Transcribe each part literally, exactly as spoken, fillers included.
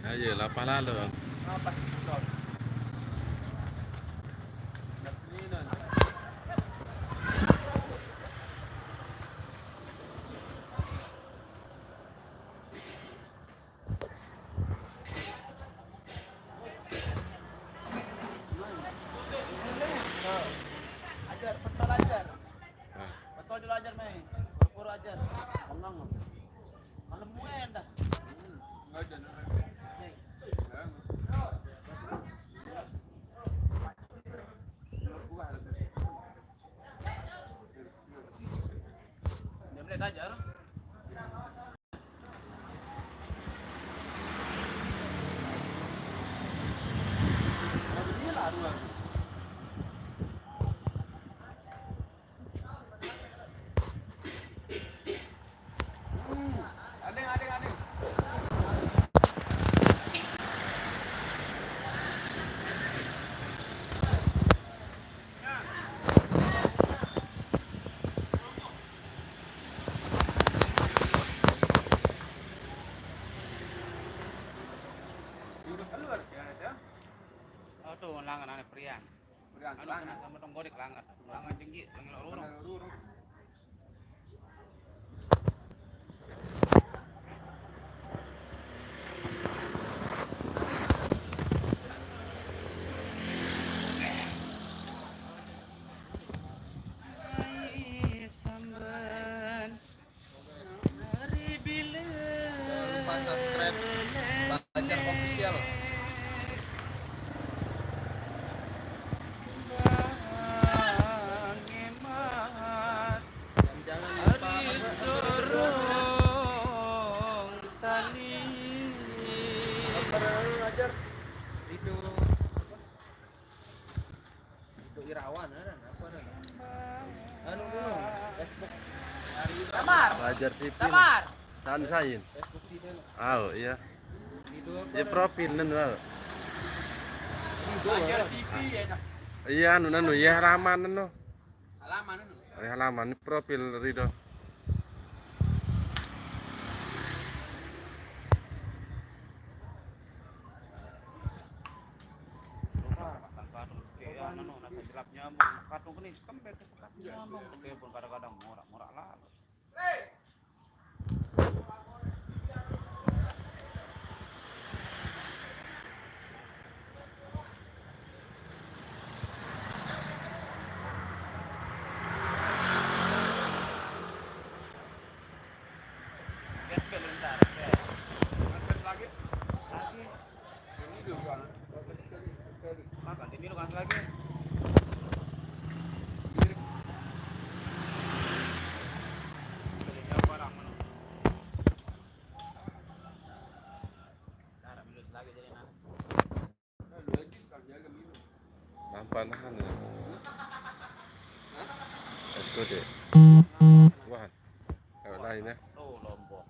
Ayo, lapah lalu. Ajar, betul ajar. Betul dulu ajar, Mei. Pura-pura ajar. Tenang. Malam muen dah. Dia boleh ajar. Aduh, langan anak Prian. Prian, anu, langan. Kena sama tong bodik langan. Langan tinggi, langan lorong. Jangan lupa subscribe Belajar Official. Dan jangan lupa ajar Ridho. Ridho Irawan, ada apa ada? Anu dulu, Facebook. Sabar. Belajar T V. Sabar. Tan sain. Facebook sih dulu. Oh, iya. Ridho apa? Ya, profil nen, Bal. Ridho. Belajar T V ya, nak. Iya, anu, anu, iya, halaman, anu. Halaman, anu. Eh, halaman, ini profil Ridho. Pasang karung, kayak anu, nasa jelap nyambung. Karung ini kembali ke sekat nyambung. Oke, pun kadang-kadang morak-morak lah. Gas belum, ntar, gas. Gas lagi? Lagi. Ini juga. Makan, di minum lagi. Belinya barang mana? Cara minum lagi jadi, nah. Lampanahan ya. Hah? S K D. Wah. Kalau lain ya. Oh, Lombok.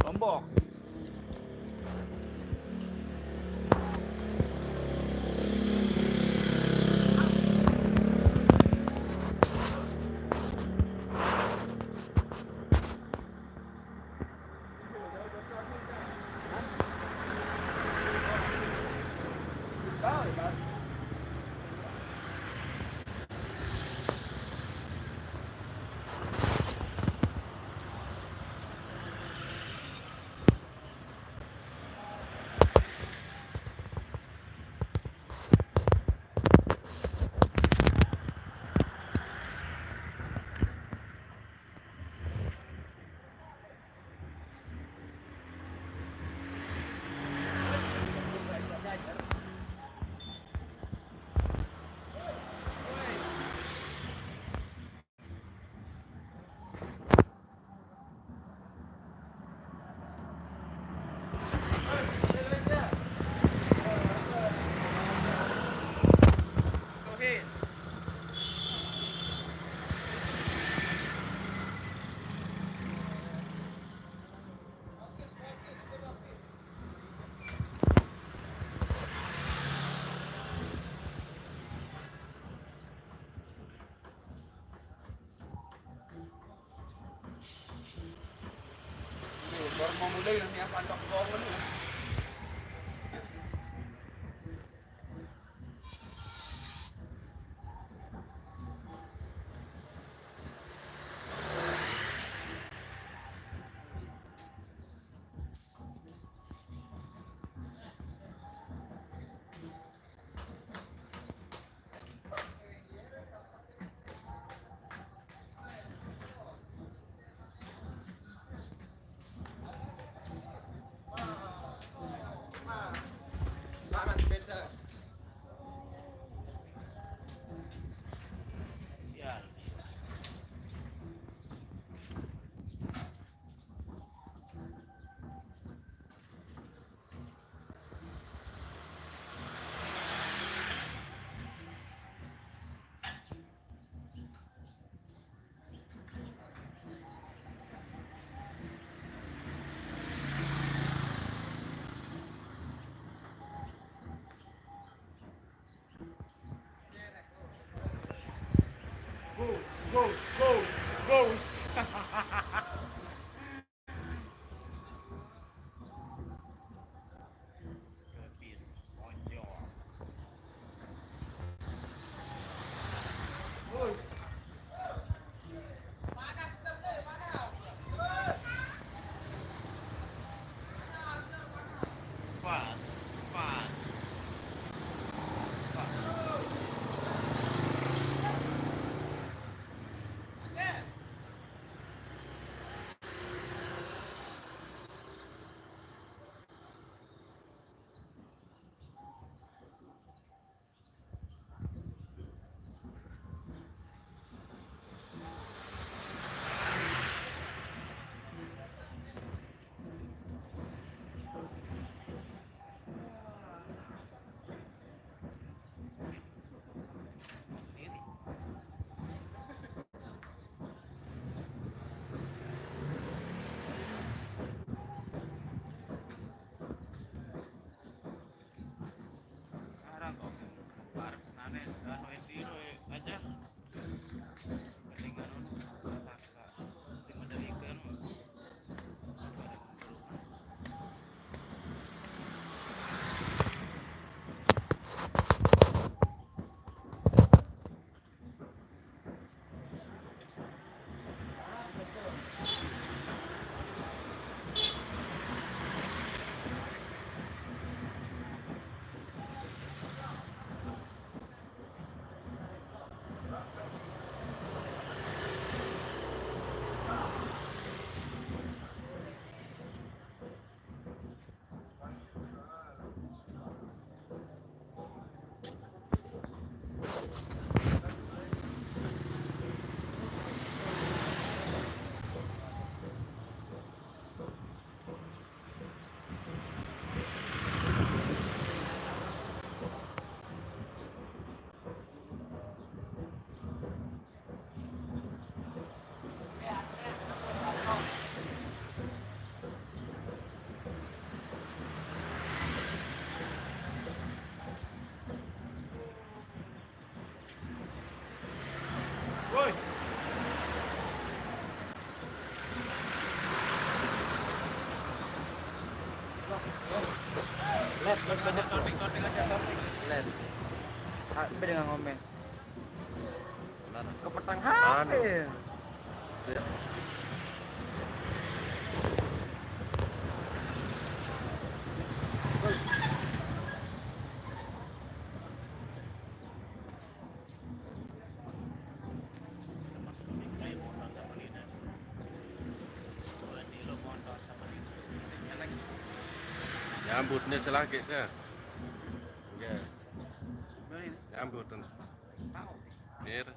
Lombok. Baru mau mulai nanti apa, antok gong dulu. Ghost, ghost, ghost. Habis, monyok. Woi. Pas, pas. Pas. Arang kok. Parep nane anu N T I aja. Mending anu, paksa. Sing bener ikan. Woi. Let, let, let, let. Let. Ah, beda dengan ngomel. Kepetang H P. Anu. Iya. Nyambut nih selagi dah. Iya. Nyambut tuh. Mir.